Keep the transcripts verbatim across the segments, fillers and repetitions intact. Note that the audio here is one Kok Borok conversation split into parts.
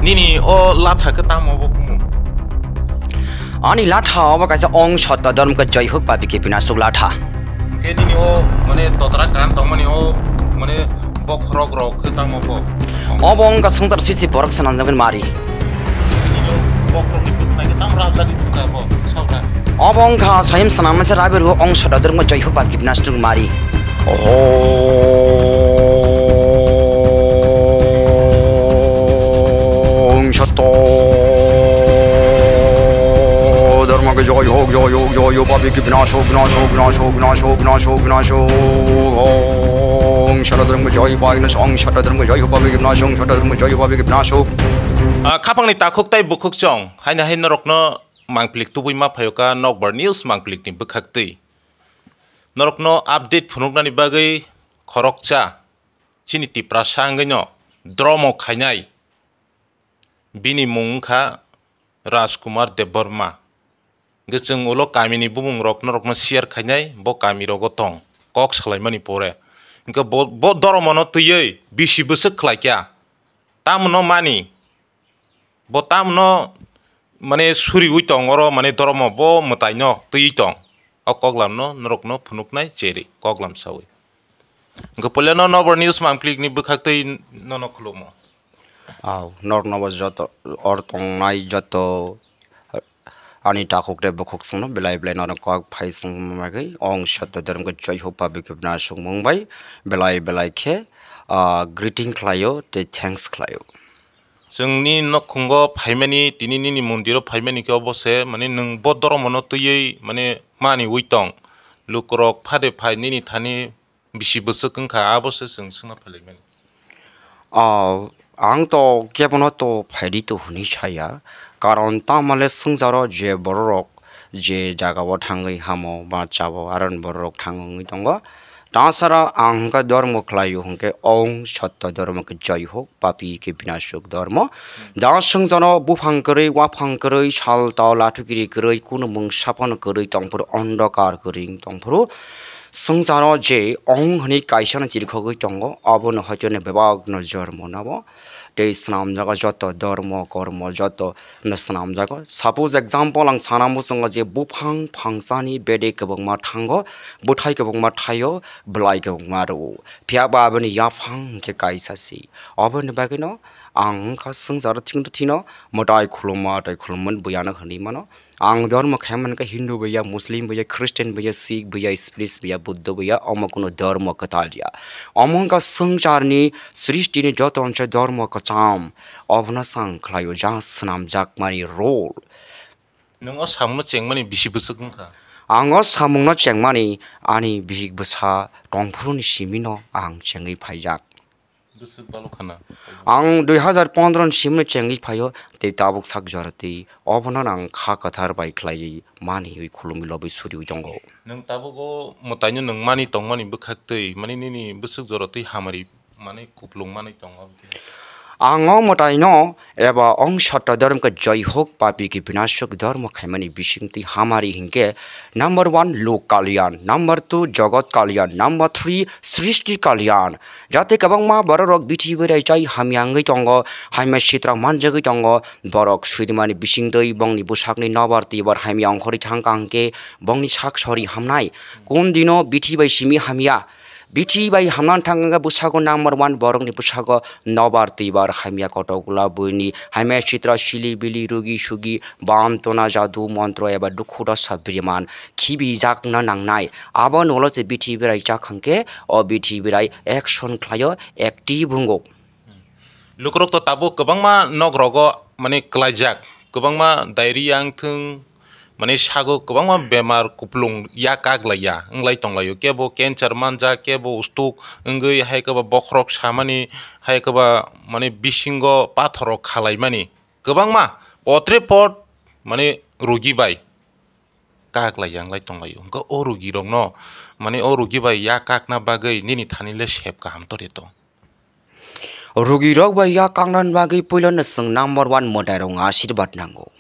Nini o latha khe tamo bo kumu? Ani latha obo kaisa ong sotto dhormo khe joi huk papi khe binasuk latha. Hwnkhe nini o mane totra kan tongmani o mane bokhorok rok khe tamo bo? Obo wngkha swngchar sisi borok swnamjagwi mari. Nini o bokhorokni bwkhnai khe tamo rajagwi thwngkha bo saukha? Obo wngkha soyem swnamnai se rabi rwo ong sotto dhormo khe joi huk papi khe binasuk mari. Ong sotto dhormo khe joi hok, joi hok, joi hok, papi khe binash hok, binash hok, binash hok, binash hok, binash hok, binash hok. Ong sotto dhormo khe joi hok, binash, ong sotto dhormo khe joi hok, papi khe binash, ong sotto dhormo khe joi hok, papi khe binash hok. Ah, khapangni takhuk tai bukhuk chong, haino hai norokno mangplik tubui ma phayoka Nokbar News mangplikni bwkhaktwi. Norokno update phunuknani bagwi khoroksa chini Tiprasa wngwino dromo khainai, bini mung wngkha Rajkumar Debbarma. Hwnkhe chwng ulo kamini bumungrok norokno share khainai, bo kamirogo tong, kok salaimani pore. Hwnkhe bo, bo doromono twiwi bisi bwswk khlaikha, tamno mani. Bo tamno mane suriwi tong oro, mane doromo bo mwtaino twiwi tong. O koklamno norokno phunuknai cheri koklam sawi. Hwnkhe puilano Nokbar News mangplikni bwkhaktwi nono khulumo. Aw, norokno bo joto or tongnai joto ani takhuk tei bukhuk songno belai belai norok kok phai songmagwi ong sotto dhormo khe joi huk papi khe binasuk mung bai belai belai khe, ah, greeting khlaio tei thanks khlaio. Chwngni nokhungo phaimani, tini nini mondiro phaimani khe obo se, mane nwng bo doromono twiwi, mane, maniwi tong. Lukurok phade phai nini thani bisi bwswk wngkha, abo se chwng swngna phailaimani. Ah, ang to kebono to phaidi to hwnwi saya, karon tamale swngcharo je bororok je jagao thangwi hamo ba chao, aron bororok thang wngwi tongo. Tasara ang hwnkhe dhormo khlaio hwnkhe ong sotto dhormo khe joi huk, papi khe binasuk dhormo. Da swngcharo buphang kwrwi, waphang kwrwi, sal tao lathukiri kwrwi, kunu mung saphano kwrwi tongphuru, ondokar kwrwi tongphuru. Swngcharo je ong hwnwi kaisano chirikhogwi tongo, abono hoitoni bebakno jormo nabo. Tei swnamjago joto dhormo, kormo joto no swnamjago. Suppose example ang sana muchungo je buphang phangsani bede kwbangma thango, bwthai kwbangma thaio, bwlai kwbangma rwo. Phiya ba aboni yaphang hwnkhe kaisa se. Oboni bagwino ang wngkha swngcharo thikno thino mwtai khulumma tei khulumma buyano hwnwi mano. Ang dhormo khaimani khe Hindu buya, Muslim buya, Christian buya, Sikh buya, Spris buya, Buddha buya, omo kuno dhormo kwtal ya. Omo wngkha swngcharni srishtini joto onse dhormo kwcham. Obono chwng khlaio jang swnamjakmani role. Nwng o samungno chengmani bisi bwswk wngkha? Ang o samungno chengmani ani bihik bwsa tongphuruni simino ang chengwi phaijak. Bwswk balo khana? Ang dui hazar pondro ni simino chengwi phaio, tei tabuk sak jora tei obono ang kha kwthar bai khlaiwi maniwi khulumwi lobwi suriwi tongo. Nwng tabuk o mwtaino nwng mani tongmani bwkhaktwi, mani nini bwswk jora twi hamari mani kuplung manwi tongo. Ang o mwtaino eba ong sotto dhormo khe joi huk, papi khe binasuk dhormo khaimani bisingtwi hamari hinkhe number one lok kalyan, number two jogot kalyan, number three srishti kalyan. Jate kwbangma bororok bithi berai chai hamya wngwi tongo, hamya sitra manjagwi tongo, borok swidimani bisingtwi bongni bwsakni nobar twibar hamya ongkhorwi thangkha hwnkhe bongni sak sori hamnai. Kun dino bithi bai simi hamya. Bithi bai hamna thang wngkha bwsago number one borokni bwsago nobar twibar hamya kotok gula buini hamya sitra sili bili rugi sugi bantona jadu montro eba dukhu dosa biriman khibijakna nangnai. Abo nolo se bithi berai chak hwnkhe o bithi berai action khlaio, active wngo. Lukurok to tabuk kwbangma nok rogo mane kwlaijak, kwbangma diarrhea wngthwng, mane sago kwbangma bemar kuplung ya kak laiya, wnglai tonglaio, kebo cancer manjak, kebo stroke wngwi, hai kebo bokhorok samani, hai kebo mane bisingo pathorrok khalaimani, kwbangma potre pot mane rogi bai kak laiya, wnglai tonglaio. Hwnkhe o rogi rokno, mane o rogi bai ya kakna bagwi nini thani le sep kaham tore to? Rugirok bai ya kakna bagwi puilano chwng number one mwtairokni asirwad nango.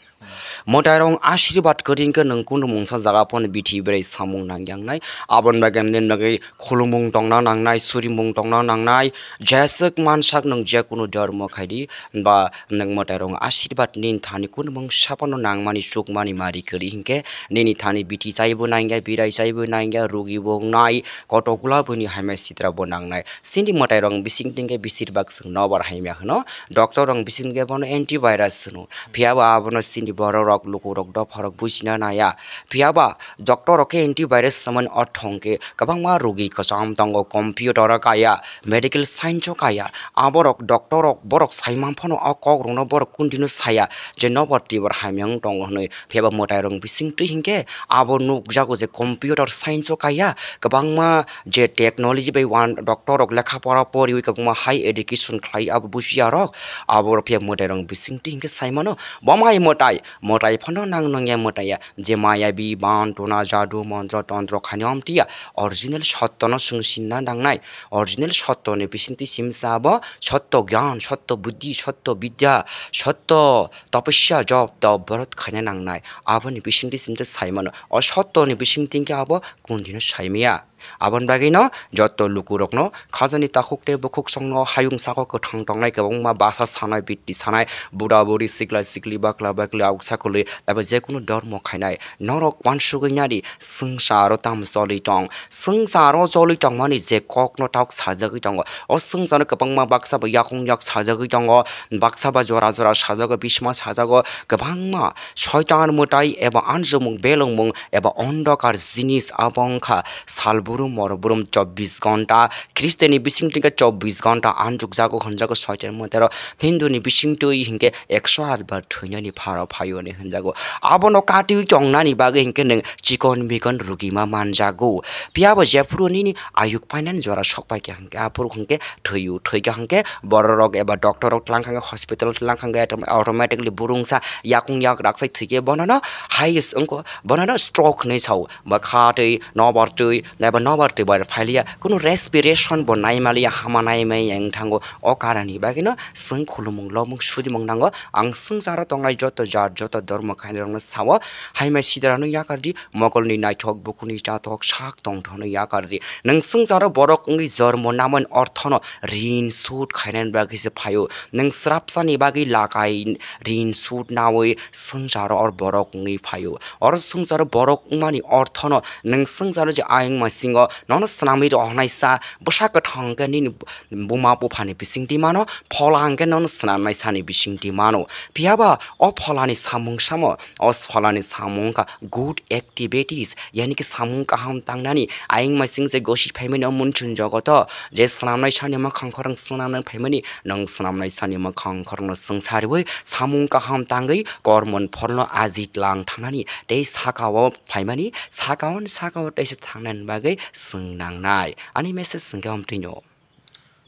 Mwtairok ashirwad kwrwi hwnkhe nwng kunu mungsa jaga phano bithi berai samung nangyangnai. Aboni bagwi nini bagwi khulumung tongna nangnai, surimung tongna nangnai, jeswk mansak nwng jekunu dhormo khaidi, ba nwng mwtairok ashirwad nini thani kunu mungsa phano nangmani chukmani mari kwrwi hwnkhe nini thani bithi chaibo nangya, birai chaibo nangya, rugibo wngnai, kotokgula boni hamya sitrabo nangnai. Chini mwtairok bising tingkhe bisir bak chwng nobar hamya hwno, doctor rok bising khe bono antivirus hwno. Phiya bo abono chini borok rok, luku rok, dopha rok bujina naya. Phiya ba doctor rok khe antivirus samani ortho hwnkhe kwbangma rogi kwcham tongo, computer o kaya, medical science o kaya. Aborok doctor rok borok saimang phano o kok rokno borok kundino saya je nobar tibar hamya wng tongo hwnwi. Phiya ba mwtai rok bising twi hinkhe abo nukjago je computer science o kaya kwbangma je technology bai wan doctor rok lekha pora poriwi kwbangma high education khlai abo bujiya rok, abo rok phiya mwtai rok bising twi hinkhe sai mano bo mai mwtai, mwtai phano nang nungya mwtai ya je maya bi ban tuna jadu montro tontro khaini omtiya original sotto no chwng sinna nangnai, original sotto ni bising twi simsa abo sotto gyan sotto buddhi sotto bidya sotto tapasya jop top borot khaina nangnai. Aboni bisingtwi chwngkhe sai mano, o sottoni bisingtwi khe abo kundino sai maya. Aboni bagwino joto lukurokno khajani takhuk tei bukhuk songno hayung sako kwthang tongnai kwbangma basa sanai, bitti sanai, bura buri, sikla sikli, bakla bakli, auksa kwlwi eba jekunu dormo khainai norok uansugwi nadi swngcharo tamo choli tong. Swngcharo choli tongmani je kokno tok sajagwi tongo. O swngcharo kwbangma baksa bo yakung yak sajagwi tongo, baksa ba jora jora sajago, bisma sajago, kwbangma soitan mwtai eba anjomung belongmung eba ondokar jinis abo wngkha salburum morburum chobbish gonta, Christian ni bisingtwi khe chobbish gonta anjukjago hwnjago soitan mwtairok, Hindu ni bisingtwi hinkhe ekso aat bar thwinani pharo phaio hinwi hwnjago. Abono katiwi tongnani bagwi hinkhe nwng chikon mikon rugima manjago. Phiya bo jephuru nini ayuk painani jora sok pai kha hinkhe aphuru hinkhe thwiyo, thwi kha hinkhe bororok eba doctor rok tlang kha hinkhe hospital tlang kha hinkhe autom-, automatically burungsa yakung yak raksai thwi khe bonono highest wngkha bonono stroke hinwi sao. Bwkha twi, nobar twi, eba nobar twi bai phailiya, kunu respiration bo naimaliya, hama naimaya wng thango. O karanni bagwino chwng khulumung lomung surimung nango. Ang swngcharo tongnai joto jat, joto dormo khainai rokno sao, haimai sidarano yakardi, mogolni naithok, bukurni chatok, sak tongthokno yakardi. Nwng swngcharo borok wngwi jormo namani orthono rin sud khainani bagwi se phaio. Nwng srapsani bagwi lakai rin sud nawi swngcharo or borok wngwi phaio. Oro swngcharo borok wngmani orthono nwng swngcharo je ayang masingo nono swnamwi rohornaisa bwsa kwthang khe nini buma buphani bisingtwi mano, phola hwnkhe nono swnamnaisani bisingtwi mano. Phiya ba o pholani samung samo, o pholani samung wngkha good activities, yani khe samung kaham tangnani, ayang masing je gosi phaimani o munchun jogoto, je swnamnaisani mwkhang khorang swnamnai phaimani, nwng swnamnaisani mwkhang khorangno swngsariwi samung kaham tangwi kormon pholno ajit lang thangnani tei sakao phaimani, sakao sakao teisa thangnani bagwi swng nangnai. Ani message hwnkhe omtwino.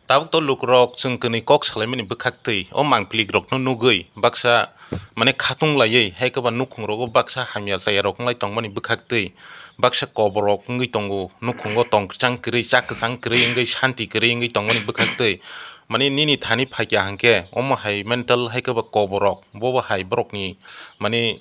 Tabuk to lukurok chwng kwnwi kok salaimani bwkhaktwi o mangpilikrokno nugwi baksa, mane, khatung laiwi hai khe ba nukhungrogo baksa hamya chayarok wng lai tongmani bwkhaktwi baksa koborok wngwi tongo, nukhungo tong kwchang kwrwi, chak kwchang kwrwi wngwi, santi kwrwi wngwi tongmani bwkhaktwi, mane, nini thani phaikya hwnkhe omo hai mental hai khe ba koborok, bo bo hai borokni, mane,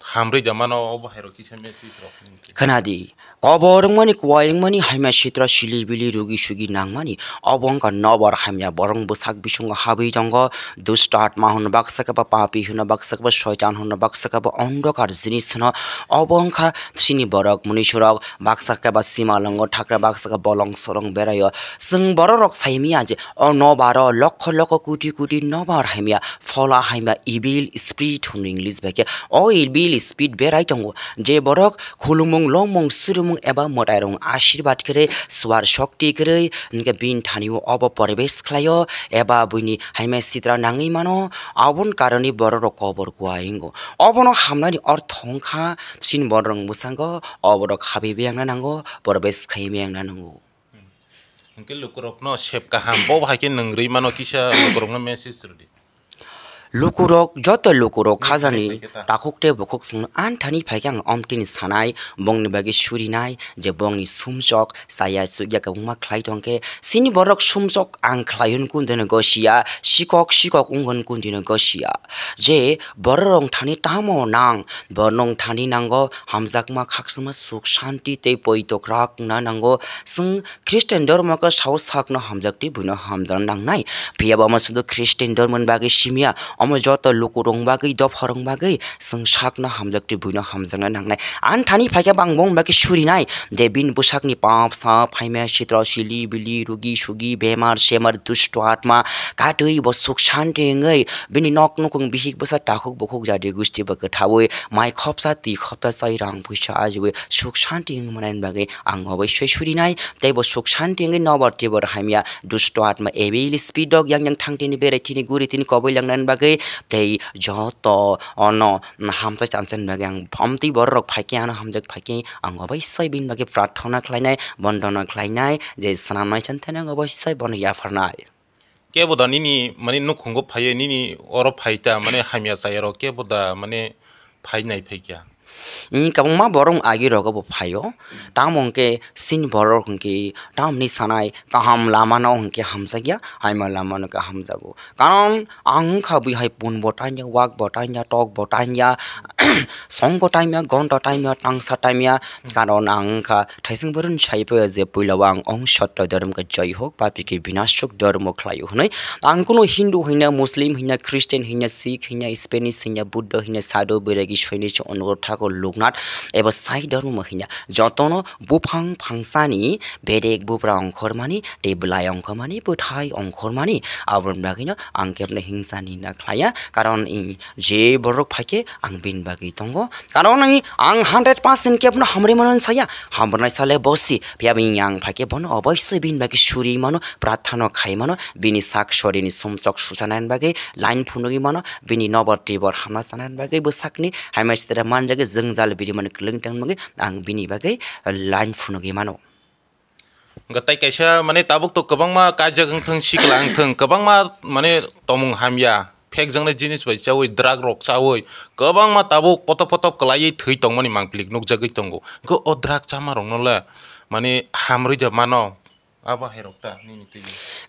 hamrwi da mano, obo hai rok kisa message rok. Khwnadi, kobor wngmani, kuwai wngmani, hamya sitra sili bili, rugi sugi nangmani, obo wngkha nobar hamya borok bwsak bisingo habwi tongo. Dusto atma hwnwi baksa khe ba papi hwnwi baksa khe ba soitan hwnwi baksa khe ba ondokar jinis hwno. Obo wngkha chini borok, monisurok baksa khe ba simalwngo thakra, baksa khe bolong sorong beraio. Chwng bororok saimanya je o nobaro lokho lokho koti koti nobar hamya, phola hamya, evil spirit hwnwi English bai khe. O evil spirit berai tongo, je borok khulumung, lomung, surumung eba mwtairok ashirwad kwrwi, swar shokti kwrwi, hwnkhe bini thani-o obo poribesh khlaio, eba buini hamya sitra nangwi mano, aboni karoni bororok kobor kuwai wngo. Obono hamnani ortho wngkha, chini bororok mwshango oborok habwi biyangna nango, poribesh khaiwi biyangna nango. Hwnkhe lukurokno sep kaham, bo hai khe nwng rwi mano, kisa lukurokno message rwdi. Lukurok, joto lukurok khajani takhuk tei bukhuk chwngno anthani phaikhe ang omtini sanai, bongni bagwi surinai, je bongni sumsok chaya chukya kwbangma khlai tongkhe, chini borok sumsok ang khlai hwn kundino gosiya, sikok sikok wng hwn kundino gosiya. Je bororok thani tamo nang, bororok thani nango hamjakma, khakchangma, suk shanti tei poitokrak wngna nango. Chwng Christian dhormo khe sao sakno hamjak tei buino hamjakna nangnai. Phiya bo omo sudu Christian dhormoni bagwi simiya, omo joto lukurokni bagwi, dopharokni bagwi chwng sakno hamjak tei buino hamjakna nangnai. Ani thani phaikhe bang bongni bagwi surinai, je bini bwsakni pap sap phaima sitra sili bili rugi sugi bemar semar dusto atma katwi bo suk shanti wngwi bini nok nukhung bihik bwsa takhuk bukhuk jadi gusti bo kwthaui mai khopsa twi khopsa chai rang puisa ajiui suk shanti wngwi manani bagwi ang oboisoi surinai. Tei bo suk shanti wngwi nobar tibor hamya dusto atma ebil speed dok yang yang thang tini berai tini guri tini koboi langnani bagwi tei joto ono hamsa chanchani bagwi ang omtwi bororok phaikhe ano hamjak phaikhe ang oboisoi bini bagwi prarthana khlainai, bondona khlainai je swnamnai chanthani ang oboisoi bono yapharnai. Kebo da nini mane nukhungo phaiwi nini oro phaita mane hamya chayaro kebo da mane phai nai phaikya? Ee, kwbangma borok agi rogo bo phaio. Tamo hwnkhe chini borok hwnkhe tamni sanai kaham lamano hwnkhe hamjakya, haima lamano khe hamjago. Karon ang wngkha bui hai pun bo tanya, wak bo tanya, tok bo tanya, song bo tanya, gonta tanya, tangsa tanya. Karon ang wngkha thaising boroni sai phaiya je puila o ang ong sotto dhormo khe joi hok, papi khe binasok dhormo khlaio hwnwi. Ang kuno Hindu hwnya, Muslim hwnya, Christian hwnya, Sikh hwnya, Spanish hwnya, Buddha hwnya, Sadhu Bairagi Soini se Onugro Thakur Loknath eba sai dhormo hwnya. Jotono buphang phangsani bedek bubra ongkhormani tei bwlai ongkhormani, bwthai ongkhormani, aboni bagwino ang kebno hingsani na khlaiya, karon i je borok phaikhe ang bini bagwi tongo. Karon ang, ang hundred percent kebno hamrwi mano saya, hamrwnai sale bosi, phiya bini ang phaikhe bono oboisoi bini bagwi suri mano, prathano khai mano, bini sak sorini sumsok susanani bagwi line phunugwi mano, bini nobor tibor hamna sanani bagwi bwsakni hamya sitra manjagwi jwngjal biri mani kwlwng tongmani bagwi ang bini bagwi line phunugwi mano. Hwnkhe tai kaisa, mane, tabuk to kwbangma kaijak wngthung, sikla wngthung, kwbangma, mane, tomung hamya, phekjaknai jinis bai chaui, drug rok chaui, kwbangma tabuk potop potop kwlaiwi thwi tongmani mangpili nukjagwi tongo. Hwnkhe o drug chama rokno le, mane, hamrwi de mano, abo hai rok ta nini twi.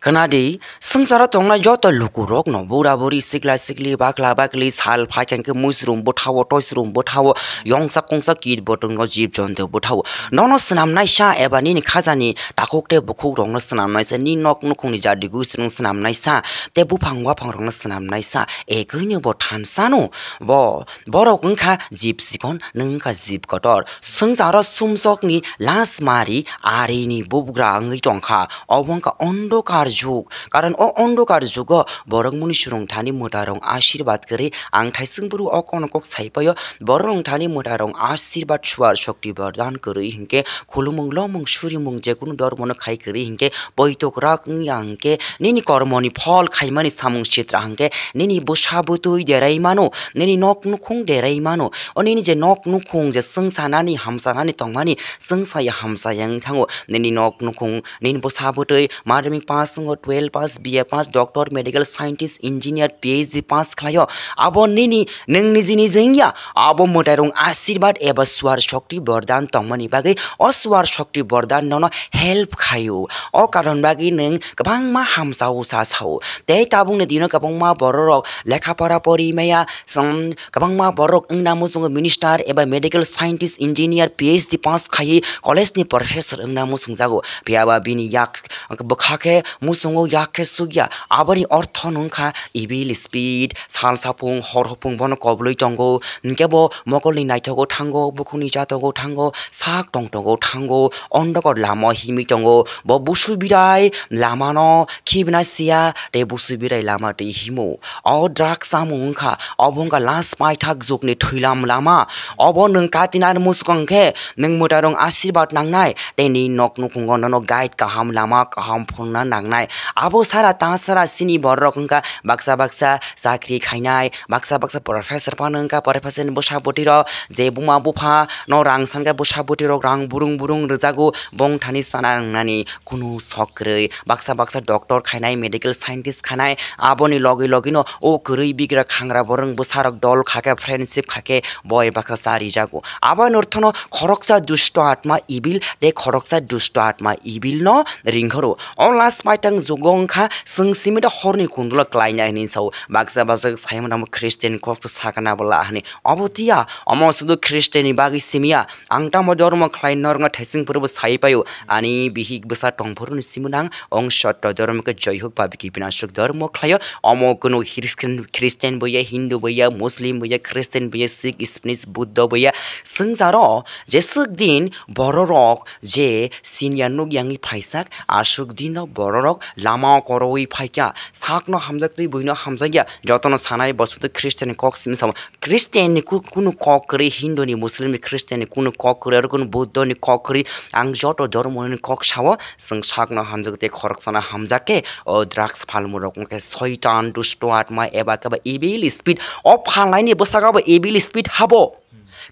Khwnadi, swngcharo tongnai joto lukurokno, bura buri, sikla sikli, bakla bakli, sal phaikha hwnkhe muisrum bwthao, toisrum bwthao, yongsa kongsa kit botongno jib jonto bwthao. Nono swnamnaisa eba nini khajani takhuk tei bukhukrokno swnamnaisa, nini nok nukhungni jadi gusirokno swnamnaisa, tei buphang waphangrokno swnamnaisa, ekhuino bo thansano. Bo, borok wngkha jib sikon, nwng wngkha jib kotor. Swngcharo sumsokni last mari arini bubugra wngwi tongkha. Obo wngkha ondokar jug. Karon o ondokar jugo borok muni surung thani mwtarong ashirbad kwrwi ang thaising buru o kono kok saipaio. Borok rong thani mwtarong ashirbad suar shokti bordan kwrwi hinkhe khulumung lomung surimung jekunu dormono khai kwrwi hinkhe poitokrak wngya hinkhe nini kormoni phol khaimani samung sitra hinkhe nini bwsa bwtwi derai mano, nini nok nukhung derai mano. O nini je nok nukhung je swngsanani hamsanani tongmani swngsaya hamsaya wng thango. Nini nok nukhung, nini bwsa bwtwi madhyamik pass wngo, twelve pass, B A pass, doctor, medical scientist, engineer, P H D pass khlaio. Abo nini, nwng niji niji wngya. Abo mwtairung ashirbad eba suar shokti bordan tongmani bagwi o suar shokti bordan nono help khaio. O karon bagwi nwng kwbangma hamsao sa sao. Tei tabukni dino kwbangma bororok lekha pora pori maya, Chwng kwbangma borok wngna muchungo minister eba medical scientist, engineer, P H D pass khaiwi college ni professor wngna muchungjago. Phiya ba bini yak bwkha khe muchungo yak khe sukya. Aboni ortho no wngkha evil spirit, sal sapung, hor hopung bono kobolwi tongo. Hinkhe bo mokolni naithogo thango, bukhukni jatogo thango, sak tongtogo thango, ondokor lama himwi tongo. Bo busu birai lamano khibna siya tei busu birai lama twi himo. O drug chamung wngkha, obo wngkha last paithak jukni thwilam lama. Obo nwng katinani muchukang khe nwng mwtairung ashirbad nangnai tei nini nok nukhungo nono guide kaham kaham lama kaham phunukna nangnai. Abo sara ta sara chini bororok wngkha baksa baksa chakri khainai, baksa baksa professor phano wngkha, professor ni bwsa bwtwi rok je buma bupha no rang sankha, bwsa bwtwi rok rang burung burung rwjago, bongthani chana wngnani kunu sok kwrwi. Baksa baksa doctor khainai, medical scientist khainai, aboni logi logi no o kwrwi bigra khangra borok bwsa rok dol khakhe, friendship khakhe, boi baksa charijago. Abo northono khoroksa dusto atma evil, tei khoroksa dusto atma evil no ringkhoro. O last paitang jugo wngkha, chwng simi da horni kundulo klainai hinwi sao. Baksa baksa saimano amo Christian kok se sakana bwla hinwi. Obo tiya, omo sudu Christian ni bagwi simiya. Ang tamo dormo khlai norokno thaising phuru bo sai paio. Ani bihik bwsa tong phuru ni simi nang ong sotto dormo khe joy huk ba biki binasuk dormo khlaio. Omo kunu Christian, Christian bo ya, Hindu bo ya, Muslim bo ya, Christian bo ya, Sikh, Spanish, Buddha bo ya. Swngjaro jeswk din bororok je sinya nuk yangwi phaisak, aswk dino bororok lama o korowi phaikha. Sakno hamjak twi buino hamjakya. Jotono sanai bo sudu Christian ni kok simi samo. Christian ni ku-, kunu kok kwrwi, Hindu ni, Muslim ni, Christian ni kunu kok kwrwi, aro kunu Buddha ni kok kwrwi, ang joto dhormo ni kok sao, chwng sakno hamjak tei khoroksano hamjak khe, o drugs phalmung rok wngkhe soitan, dusto atma eba khe ba evil spirit. O phalnai ni bwsakao bo evil spirit habo.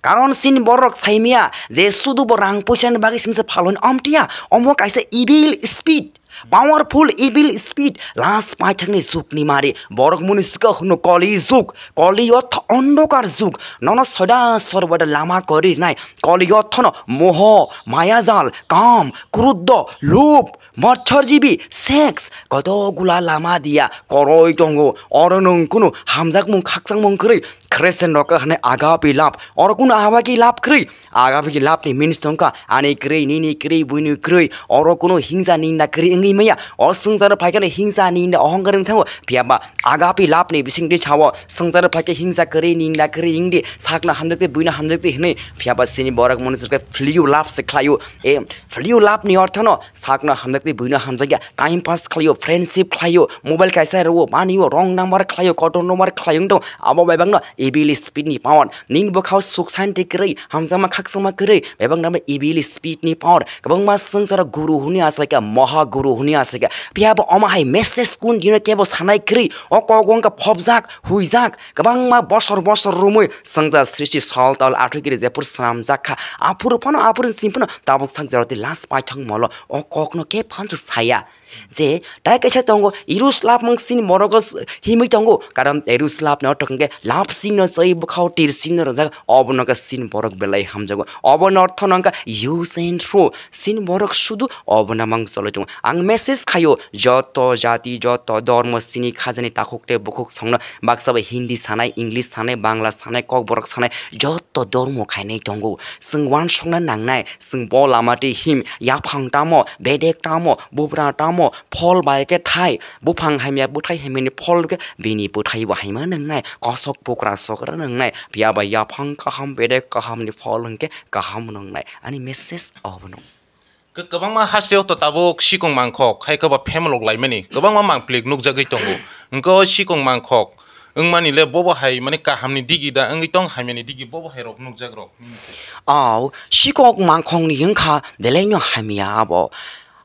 Karon chini borok saimia je sudu bo rang poisa ni bagwi simi se phalwi amtiya, omo kaisa evil spirit. Powerful evil spirit, last paithakni jukni mari, borok muni swkang hwno Kali jug, Kali ortho ondokar jug, nono soda sorbada lama korirnai, Kali orthono moho, mayajal, kam, kruddo, lub, mochorjibi, sex, kotogula lama dia koroi tongo, oro nwng kunu hamjakmung khakchangmung kwrwi, Christian rok hwnwi agape love, oro kunu agape love kwrwi, agape love ni means tongkha ani kwrwi, nini kwrwi, buini kwrwi, oro kunu hingsa ninda kwrwi wngwi maya, o swngcharo phaikhe no hingsa ninda ohongkar wng thango, phiya ba agape love ni bisingtwi sao, swngcharo phaikhe hingsa kwrwi ninda kwrwi wngdi, sakno hamjakdi, buino hamjakdi hwnwi, phiya ba chini borok mwnwi swrwkhe filial love se khlaio, e filial love ni orthono sakno hamjakdi, buino hamjakya, time pass khlaio, friendship khlaio, mobile kaisa rwo, manio, wrong number khlaio, kotor number khlaio wngtong, abo bai bangno evil spirit ni power. Nini bwkhao suk santi kwrwi, hamjakma khakchangma kwrwi, bebak nama evil spirit ni power. Kwbangma swngcharo guru hwnwi achaikha, moha guru hwnwi achaikha. Phiya bo omo hai message kun dino kebo sanai kwrwi, o kok wngkha phobjak, huijak. Kwbangma bosor bosor romwi swngchar srishti sol tol athwi kwrwi jephuru swnamjak kha. Aphuru phano, aphuru simi phano tabuk sak jora tei last paithak molo o kokno khe phansa saya. Je tai kaisa tongo, Irus lapmung sini borok himwi tongo, karon Irus lapni ortho hwnkhe lap sino chai bwkhao tir sino rwjak, obono khe sini borok belai hamjago. Obono ortho no wngkha use and throw, sini borok sudu obono mang choloi tongo. Ang message khaio, joto jati, joto dormo sini khajani takhuk tei bukhuk songno, baksa bai Hindi sanai, English sanai, Bangla sanai, kokborok sanai, joto dormo khainai tongo. Chwng uansukna nangnai, chwng bo lama twi him, yaphang tamo, bedek tamo, bubra tamo, phol bai khe thai, buphang hamya bwthai hamyani phol khe bini bwthai bo haima nwngnai, kosok pukra sokra nwngnai, phiya ba yaphang kaham bedek kahamni phol hwnkhe kaham nwngnai. Ani message obono. Kwbangma haste o to tabuk sikong mangkhok, hai khe ba phemalok laimani kwbangma mangplik nukjagwi tongo. Hwnkhe o sikong mangkhok wngmani le bobo hai mani kahamni digi da wngwi tong, hamyani digi bobo hai rok nukjak rok. Aw, sikok mangkhokni wngkha belaino hamya abo.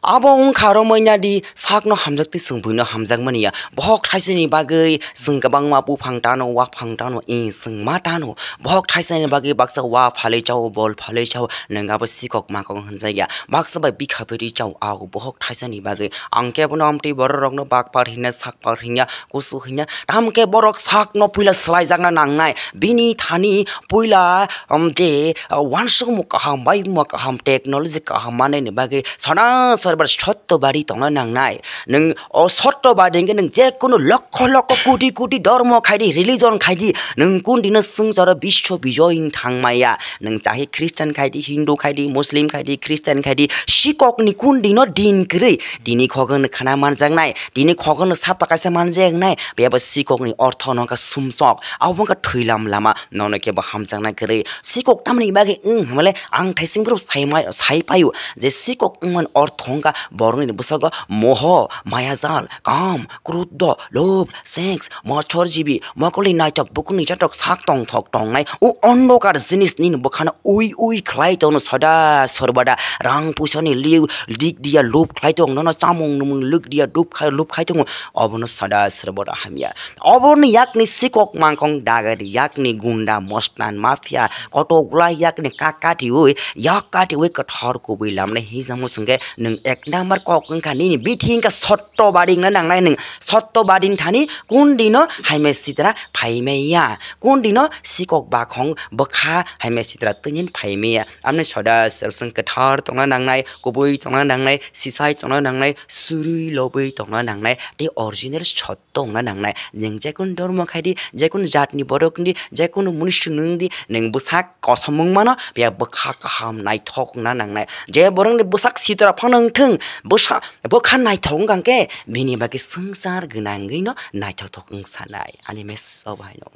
Abo wngkha aro manya di sakno hamjak tei chwng buino hamjakmani ya. Bohok thaisani bagwi chwng kwbangma buphang tano, waphang tano, e chwng ma tano. Bohok thaisani bagwi baksa wa phalwi chao, bol phalwi chao, nwng abo sikok mangkhok hwnjakya. Baksa bai bikha bwrwi chao, ago bohok thaisani bagwi. Ang kebono amtwi bororokno bakpar hinya, sakpar hinya, kusu hinya. Tamo khe borok sakno puila swlaijakna nangnai. Bini thani puila, um, je, uh, uansukmung kaham, baimung kaham, technology kaham mannaini bagwi sana sarbar sotto bari tongna nangnai. Nwng o sotto bari hwnkhe nwng je kunu lokho lokho, koti koti dormo khaidi, religion khaidi, nwng kun dino swngcharo biswo bijoy wng thangmaya. Nwng chahi Christian khaidi, Hindu khaidi, Muslim khaidi, Christian khaidi, sikokni kun dino din kwrwi, tini khogwng khana manjaknai, tini khogwng sapa kaisa manjaknai, bebo sikokni ortho no wngkha sumsok, abo wngkha thwilam lama, nono kebo hamjaknai kwrwi. Sikok tamni bagwi wng hwnmale ang thaising phuru sai mai-, sai paio je sikok wngmani ortho wngkha borokni bwskango moho, mayajal, Kam, kruddo, lobh, sex, mochor jibi, mokolni naitok bukurni jatok sak tongthok tongnai, o ondokar jinis nini bwkhano ui ui khlai tongno soda sorbada rang puisani liu lik dia lub khlai tong, nono chamung numung lik dia lub khai, lub khai tongo, obono soda sorbada hamya. Oborni yakni sikok mangkong dagari yakni gunda mostan mafia kotok gula yakni kak katiui yak katiui kothor kubui lamnai hijamo sungke nwng ek number kok wngkha nini bithi wngkha sotto bading na nangnai nwng sotto bading thani kun dino haime sitra phaimaiya kun dino sikok bakhong bwkha haime sitra tinin phaimaiya amni soda srwswng kwthar tongna nangnai kubui tongna nangnai sisai tongna nangnai surui lobui tongna nangnai tei original sot tongna nangnai. Jeng jekun dormo khaidi, jekun jatni borok wngdi, jekun munusu wngdi, nwng bwsak kosom wngmano, phiya bwkha kaham naithok wngna nangnai. Je borokni bwsak sitra phano wngthwng, bwsa-, bwkha naithok wngkha khe, bini bagwi swngchar gwnangwino naithothok wngsanai. Ani message o bahaino.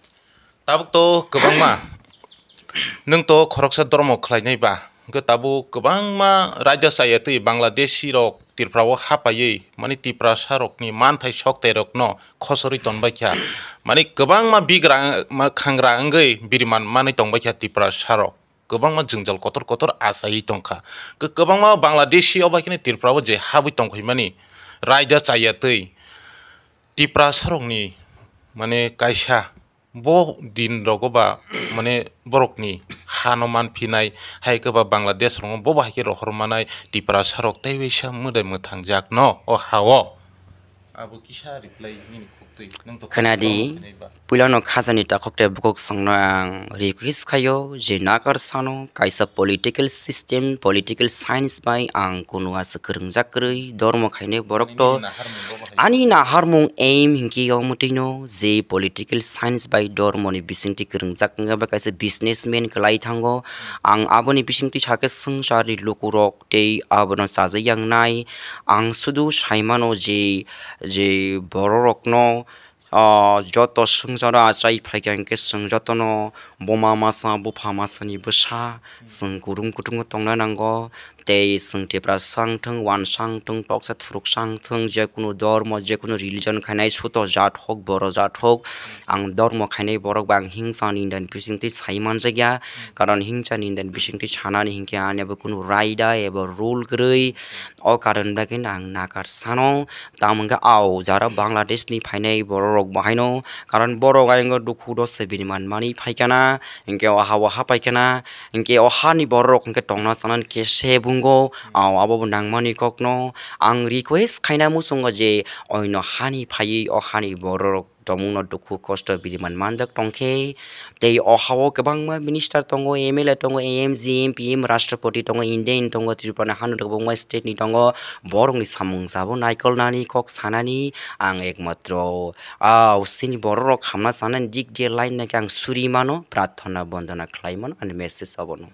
Tabuk to kwbangma nwng to khoroksa dormo khlainai ba, hwnkhe tabuk kwbangma raida chaya twi Bangladeshi rok Tripura o hapaiwi, mani Tiprasa rokni manthai soktai rokno khosorwi tonbaikha. Mani kwbangma bigra ma khangra wngwi biriman manwi tongbaikha Tiprasa rok. Kwbangma jwngjal kotor kotor achaiwi tongkha. Kwbangma Bangladeshi o bai kheno Tripura o je habwi tongkhaimani raida chaya twi Tiprasa rokni mane kaisa bo din rogo ba mane borokni hano manphinai, hai khe ba Bangladesh rogo bo bo hai khe rohor manai Tiprasa rok tei waisa mwdai mwthang jak no o ha o. Abo kisa reply nini khuktwi, nwng to khwnadi, khwnai ba. Puilano khajani takhuk tei bukhuk songno ang request khaio je nakar sano kaisa political system, political science bai ang kunu asa kwrwngjak kwrwi dormo khainai borok to. Nini naharmung bo bahai. Ani naharmung aim hinkhe omo twino je political science bai dormoni bisingtwi kwrwngjak wngya bai kaisa businessman kwlai thango. Ang aboni bisingtwi sakhe swngcharni lukurok tei abono chajak yangnai. Ang sudu saimano je, je bororokno, ah, joto swngcharo achai phaikha hinkhe chwng jotono buma masa bupha masani bwsa chwng kutung kutungo tongna nango. Tei chwng Tiprasa wngthwng, wansa wngthwng, toksa thuruksa wngthwng, jekunu dormo, jekunu religion khainai suto jat hok, boro jat hok, ang dormo khainai borok bai ang hingsa ni Indian bisingtwi sai manjakya. Karon hingsa ni Indian bisingtwi sanani hinkhe ani abo kunu raida eba rule kwrwi. O karon bai kheno ang nakar sano. Tamo hwnkhe o jara Bangladesh ni phainai borok rok bo haino, karon borok ayang dukhu dosa bini manmani phaikana, hinkhe o ha o ha paikana, hinkhe o hani borok rok hinkhe tongna chanani khe se bungo, o abo bo nangmani kokno ang request khaina muchungo je oino hani phaiwi o hani borok rok tongmungno dukhu kosto bini man manjak tongkhe, tei o ha-o kwbangma minister tongo, M L A tongo, M G, M P, M Rashtrapati tongo, Indian tongo, Tripura ni hano kwbangma state ni tongo, borokni samung jabo naikolnani kok sanani ang ekmatro, ah, chini borok rok hamna sanani dik diya line nai khe ang suri mano, prarthana bondona khlai mano, ani message abono.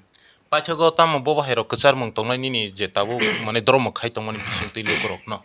Paithago tamo bo bahai rok kwcharmung tongnai nini je tabuk mane dormo khai tongmani bisingtwi lukurokno?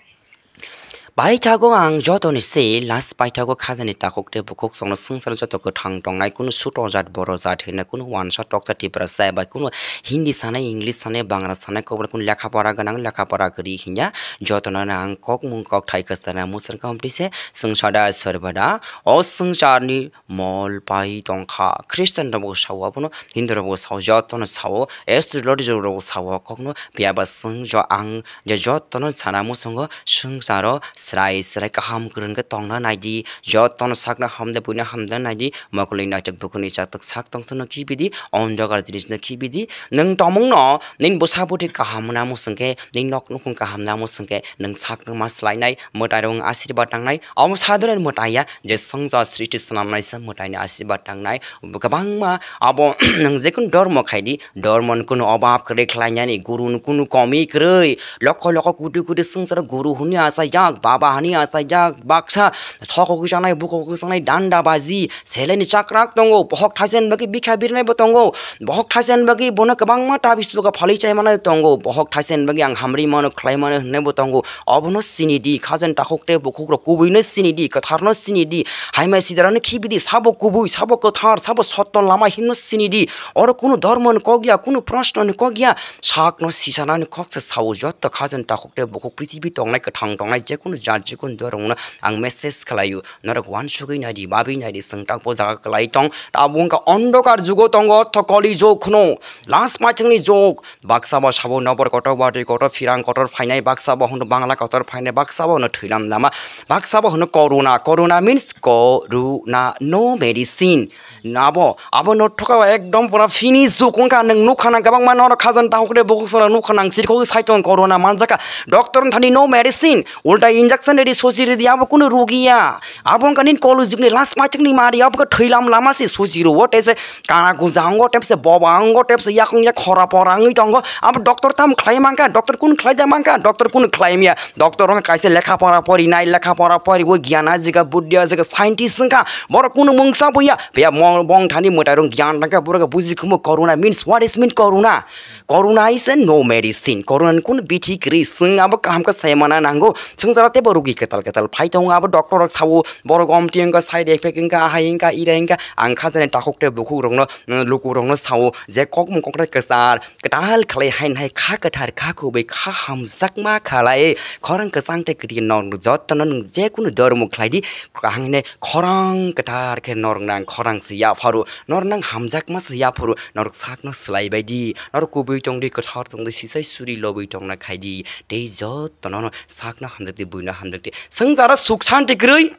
Paithago ang jotoni se last paithago khajani takhuk tei bukhuk songno swngchar joto kwthang tongnai, kunu suto jat boro jat hinwi kunu wansa toksa Tiprasa bai kunu Hindi sanai, English sanai, Bangra sanai, kokborok kunu lekha pora gwnang, lekha pora kwrwi hinya jotono ang kokmung kokthai kwchana muchung kampli se swngchar da sorbada o swngcharni mol pai tongkha. Christian rok bo sao abono, Hindu rok bo sao, jotono sao, astrology rok bo sao kokno, phiya ba swng jo ang je jotono sana muchungo swngcharo srai srai kaham kwrwng khe tongna naidi, jotono sakno hamde buino hamde naidi, mokolni naitok bukurni chatok sak tongthokno khibidi, ondokar jinisno khibidi, nwng tongmungno nini bwsa bwtwi kaham wngna muchung khe, nini nok nukhung kaham wngna muchung khe, nwng sakno ma swlainai, mwtai rok wng asirwad tangnai, omo sadharani mwtai ya, je swngchar srishti swnamnaisa mwtaini asirwad tangnai. Kwbangma abo nwng jekunu dormo khaidi, dormoni kunu obab kwrwi khlainani, guruni kunu komi kwrwi, lokho lokho koti koti swngcharo guru hwnwi achaijak, baba hwnwi achaijak, baksa thokogwi chanai, bukogwi chanai, danda baji, seleni chakrak tongo, bohok thaisen bagwi bikha birnai bo tongo, bohok thaisen bagwi bono kwbangma tabis buga phalwi chai manai tongo, bohok thaisen bagwi ang hamri mano khlai mano hwnwi bo tongo. Obono sini di, khajan takhuk tei bukhuk rok kubui no sini di, kwthar no sini di, haimai sidarano khibi di, sabo kubui, sabo kwthar, sabo sotto lama hino sini di. Oro kunu dhormo ni kok ya, kunu proshno ni kok ya, sak no sisana ni kok se sao. Jotto khajan takhuk tei bukhuk prithibi tongnai, kwthang tongnai, jekunu Jar jikun dorokno ang message khlaio, norok uansugwi naidi, babwi naidi, chwng takbo jaga kwlai tong. Tabuk wngkha ondokar jugo tongo, ortho koli jug khno, last maichwngni jug. Baksa bo sabo nobor kotor, watwi kotor, phirang kotor phainai, baksa bo hwno bangla kotor phainai, baksa bo hwno thwilam lama, baksa bo hwno corona. Corona means corona, no medicine. Abo, abo no thoka ekdom pura finish jug wngkha, nwng nukha nang kwbangma norok khajan tahuk de bukhuk sara nukha nang sirkhogwi saichung corona manjaka. Doctor thani no medicine, ulta injection redi sosi redi abo kunu rugiya. Abo wngkha nini kolu jugni last maichwngni mari abo khe thwilam lama se sosi ruo tei se kana guja ongo tei se boba ongo tei se yakung yak khora pora wngwi tongo. Abo doctor tam khlai mankha, doctor kunu khlai da mankha, doctor kunu khlai maya. Doctor wngkha kaisa lekha pora porinai, lekha pora poriwi gyan ajika, buddhi ajika, scientist wngkha. Borok kunu mungsa buya. Phiya mo-, bong thani mwtai rong gyan tangkha, borok buji khumu corona means, what is mean corona? Corona is a no medicine. Corona ni kunu bithi kwrwi, chwng abo kaham khe sai mana nango. Chwng jora teibo rugi kwtal kwtal phai tongo, abo doctor rok sao, borok omti wngkha, side effect wngkha, ahai wngkha, irai wngkha. Ang kha jani takhuk tei bukhuk rokno, luku rokno sao je kokmung koknai kwchar kwtal khlai haino hai kha kwthar, kha kubui, kha hamjakma khalai, khorang kwchang tei kwtwi norok jotono nwng je kunu dormo khlai di, kaham hinwi khorang kwthar khe norok nang khorang se yapharo, norok nang hamjakma se yapharo, norok sakno swlai bai di, norok kubui tong di, kwthar tong di, sisai suri lobwi tongna khai di, tei jotono no sakno hamjak di, buino hamjak di, swng jara suk santi kwrwi.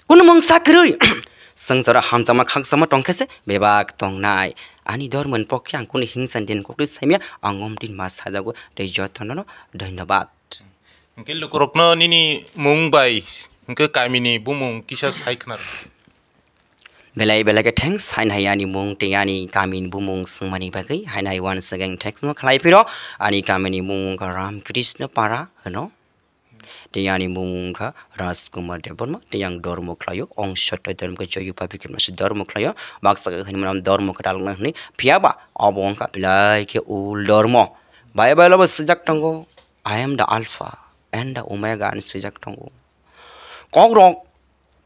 Kunu mungsa kwrwi. Swng jora hamjakma khakjakma tongkhe se bebak tongnai. Ani dormoni pokhe ang kunu hingsan din kokti saimya, ang omtin ma sajago tei jotono no dhonyobad. Hwnkhe lukurokno nini mung bai hwnkhe kamini bumung kisa sai khna rw. Belai belai khe thanks haino hai ani mung tei ani kamini bumung swngmani bagwi, haino hai once again thanks no khlai phiro. Ani kamini mung wngkha Ram Krishna Para hwno. Tei ani mung wngkha Rajkumar Debbarma, tei ang dormo khlaio, ong sotto dormo khe joyo papi khe masa dormo khlaio, baksa khe hinwi mano dormo khe dalokna hinwi, phiyaba obo wngkha belai khe ul dormo. Bible o bo swijak tongo, "I am the Alpha and the Omega" hinwi swijak tongo. Kokrok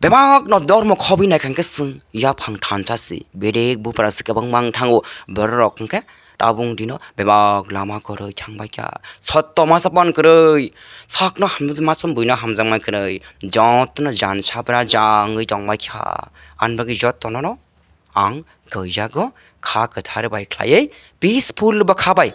bebak no dormo khobwi nai khankhe chwng yaphang thansa si, bedek bupra si kwbangma wng thango, bororok hwnkhe tabuk dino bebak lama kwrwi thangbai kha. Sotto masa pan kwrwi, sakno hamjakma masa buino hamjakma kwrwi, jotono jan sabra ja wngwi tongbai kha. Ani bagwi jotono no ang kaijago kha kwthar bai khlaiwi peaceful bwkha bai,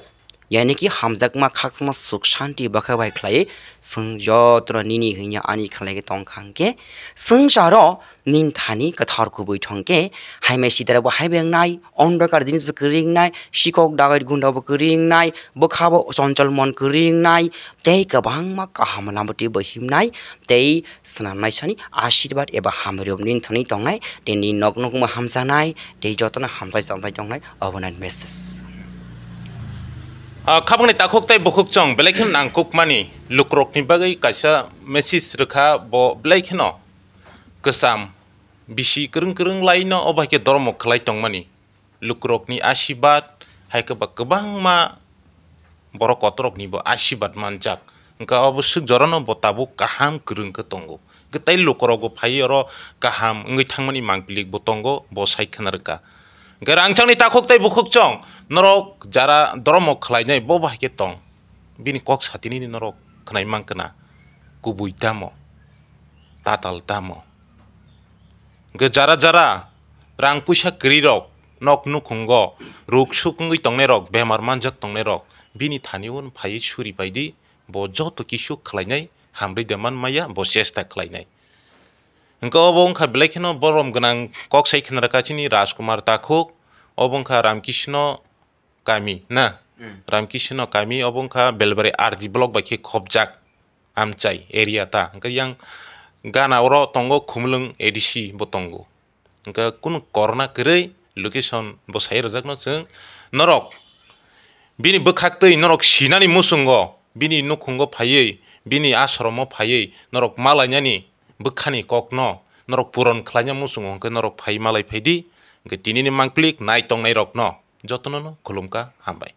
yani ki hamjakma khakma suk shanti bwkha bai khlaiwi chwng jotono nini hwnya ani khlaiwi tong kha hwnkhe swngcharo nini thani kwthar kubui thongkhe haimai sitarabo hai bengnai, ondokar jinisbo kwrwi wngnai, sikok dagai gundabo kwrwi wngnai, bwkhabo chonchol mon kwrwi wngnai, tei kwbangma kaham lama twibo himnai, tei swnamnaisani ashirbad eba hamriyokni thani tongnai, tei nini nok nukungma hamjaknai, tei jotono hamjak chajak tongnai, obo nai message. Ah, khabangni takhuk tei bukhuk chwng belai kheno nangkukmani lukurokni bagwi kaisa message rwkha, bo belai kheno kwcham bisi kwrwng kwrwng laino obo hai khe dormo khlai tongmani. Lukurokni ashirbad, hai khe ba kwbangma borok kotorroknibo ashirbad manjak. Hwnkhe obo swk jorano bo tabuk kaham kwrwng khe tongo. Hwnkhe tei lukurokbo phaiwi oro kaham wngwi thangmani mangpili bo tongo, bo sai khna rwkha. Hwnkhe rangchakni takhuk tei bukhuk chwng norok jara dormo khlainai bo bo hai khe tong. Bini kok satinini norok khnai mankha na, kubui tamo, tatal tamo. Hwnkhe jara jara rang puisa kwrwirok, nok nukhungo ruk suk wngwi tongnairok, bemar manjak tongnairok, bini thani uan phaiwi suri pai di, bo joto kisu khlainai, hamrwi de man maya, bo chesta khlainai. Hwnkhe obo wngkha belai kheno borom gwnang kok sai khna rwkha chini Rajkumar Takhuk, obo wngkha Ramkishno kami na. Mm. Ramkishno kami obo wngkha Belbari R D block bai khe khopjak amchai area ta. Hwnkhe yang gana oro tongo Khumulwng A D C bo tongo. Hwnkhe kunu corona kwrwi location bo sai rwjakno chwng norok bini bwkhaktwi norok sinani muchungo bini nukhungo phaiwi bini ashromo phaiwi norok malainani bwkhani kokno norok puron khlaina muchungo hwnkhe norok phai malai phai di. Hwnkhe tinini mangpili nai tongnairokno jotono no khulumkha, hambai.